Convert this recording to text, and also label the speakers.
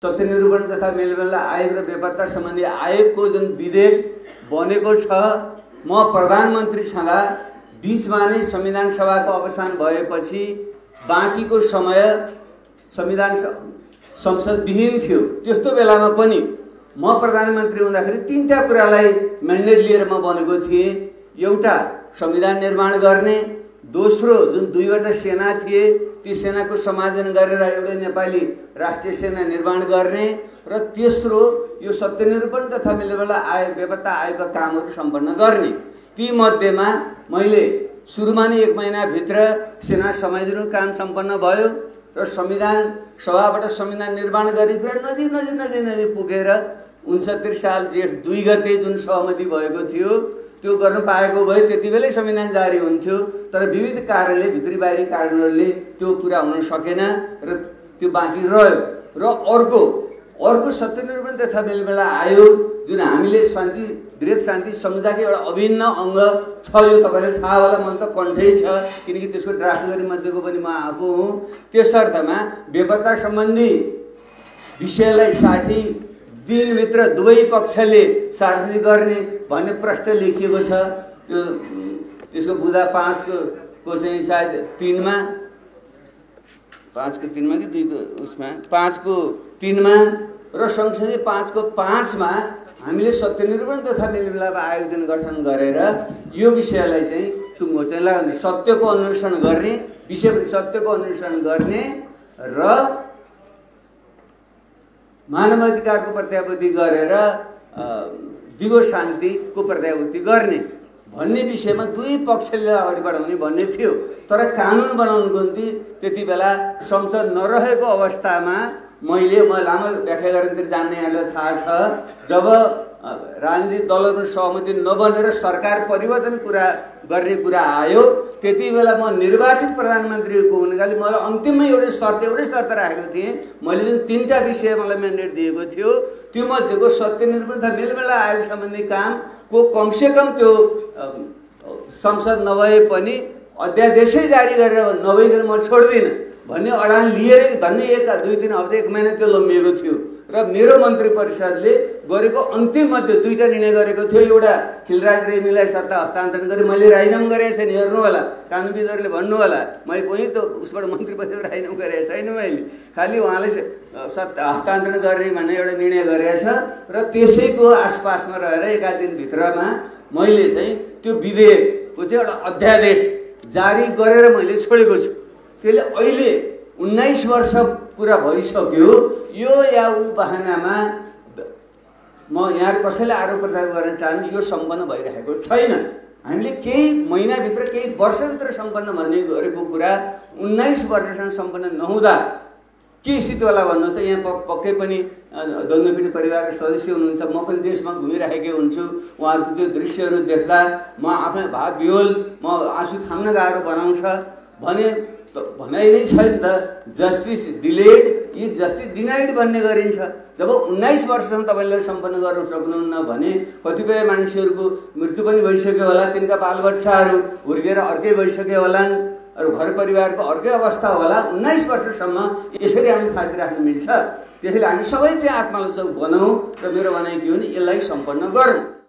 Speaker 1: सत्यनिरूपण तथा मेलमिलाप आयोग र बेपत्ता सम्बन्धी आयोगको जुन विधेयक बनेको छ, म प्रधानमन्त्री छँदा बीचमा नै संविधान सभाको अवसान भएपछि बाँकीको समय संविधान संसद विहीन थियो। त्यस्तो बेलामा पनि म प्रधानमन्त्री हुँदाखेरि तीनटा कुरालाई म्यान्डेट लिएर म बनेको थिएँ। एउटा संविधान निर्माण गर्ने, दोस्रो जुन दुईवटा सेना थिए ती सेनाको समायोजन गरेर एउटा नेपाली राष्ट्रिय सेना निर्माण गर्ने, र तेस्रो यो सत्यनिरूपण तथा मेलमिलाप आयोग बेपत्ता आयोगका कामहरू सम्पन्न गर्ने। ती मध्येमा मैले सुरुमा नै 1 महिनाभित्र सेना समायोजनको काम सम्पन्न भयो र संविधान सभाबाट संविधान निर्माण गर्ने कुरा नजिक पुगेर 69 साल जेठ 2 गते जुन सहमति भएको थियो त्यो गर्न पाएको भए त्यति बेलै संविधान जारी हुन्थ्यो। तर विविध कारणले, भित्री बाहिरी कारणहरूले त्यो पुरा हुन सकेन र त्यो बाँकी रह्यो। र अर्को सत्यनिरूपण तथा मेलमिलाप आयोग जुन हामीले वृहत शान्ति समुदायको एउटा अभिन्न अङ्ग छ, यो तपाईँलाई थाहा होला, मन त कण्ठै छ किनकि त्यसको ड्राफ्ट गर्ने मध्येको पनि म आफू हुँ। त्यसर्थमा बेपत्ता सम्बन्धी विषयलाई 60 दिनभित्र दुवै पक्षले सार्वजनिक गर्ने भन्ने प्रश्न लेखिएको छ। त्यसको बुँदा 5 को चाहिँ सायद 3 मा 5 को 3 मा कि 2 को उसमा 5 को 3 मा र सँगसँगै 5 को 5 मा हामीले सत्यनिरूपण तथा मेलमिलाप आयोग गठन गरेर यो विषयलाई चाहिँ टुङ्गो चाहिँ लगाउने, सत्यको अन्वेषण गर्ने, विषयप्रति सत्यको अन्वेषण गर्ने र मानवाधिकारको प्रत्याभूति गरेर दिगो शान्तिको प्रत्याभूति गर्ने भन्ने विषयमा दुई पक्षले अगाडि बढाउने भन्ने थियो। तर कानुन बनाउनुको निम्ति त्यति बेला संसद नरहेको अवस्थामा म लामो व्याख्या गर्नेतिर जान्ने यहाँलाई थाहा छ, जब राजनीतिक दलहरू सहमति नबनेर सरकार परिवर्तन गर्ने कुरा आयो त्यति बेला म निर्वाचित प्रधानमन्त्रीको हुनाले मलाई अन्तिममा एउटै शर्त राखेको थिएँ। मैले जुन 3टा विषय मलाई म्यान्डेट दिएको थियो त्यो मध्येको सत्यनिरूपण तथा मेलमिलाप आयोग सम्बन्धी कामको कमसेकम त्यो संसद नभए पनि अध्यादेशै जारी गरेर नभइकन म छोड्दिनँ भन्ने अडान लिएर धन्य 1-2-3 हप्ता 1 महिना त्यो लम्बिएको थियो। र मेरो मन्त्री परिषदले गरेको अन्तिम मध्ये 2टा निर्णय गरेको थियो। एउटा खिलराज रेग्मीलाई सत्ता हस्तान्तरण गरे, मैले राजीनामा गरेको छैन, हेर्नु होला, कानुनविदहरूले भन्नु होला, मैले कोही त उसबाट मन्त्री परिषद राजीनामा गरेको छैन, मैले खालि उहाँलाई सत्ता हस्तान्तरण गर्ने भन्ने एउटा निर्णय गरेको छ। र त्यसैको आसपासमा रहेर 1 दिनभित्रमा मैले चाहिँ त्यो विधेयकको चाहिँ एउटा अध्यादेश जारी गरेर मैले छोडेको छु। त्यसले अहिले 19 वर्ष पुरा भइसक्यो। यो या ऊ बहानामा म यहाँ कसैलाई आरोप प्रत्यारोप गर्न चाहन्न, यो सम्पन्न भइरहेको छैन। हामीले केही महिनाभित्र केही वर्षभित्र सम्पन्न भन्ने गरेको कुरा 19 वर्षसम्म सम्पन्न नहुँदा के स्थिति होला भन्नु त। यहाँ पक्कै पनि दण्डपीडित परिवारका सदस्य हुनुहुन्छ, म पनि देशमा घुमिरहेकै हुन्छु। उहाँहरूको त्यो दृश्यहरू देख्दा म आफै भावविह्वल, म आँसु थाम्न गाह्रो बनाउँछ भने भनाइ नै छैन त। Justice delayed is justice denied भन्ने गरिन्छ। जब 19 वर्षसम्म तपाईँले सम्पन्न गर्न सक्नुहुन्न भने कतिपय मान्छेहरूको मृत्यु पनि भइसक्यो होला, तिनका बालबच्चाहरू हुर्केर अर्कै भइसक्यो होलान्, अरू घर परिवारको अर्कै अवस्था होला। 19 वर्षसम्म यसरी हामीले थाकिराख्नु मिल्छ? त्यसैले हामी सबै चाहिँ आत्मलोचक बनाऊँ र मेरो भनाइ के हो भने यसलाई सम्पन्न गरौँ।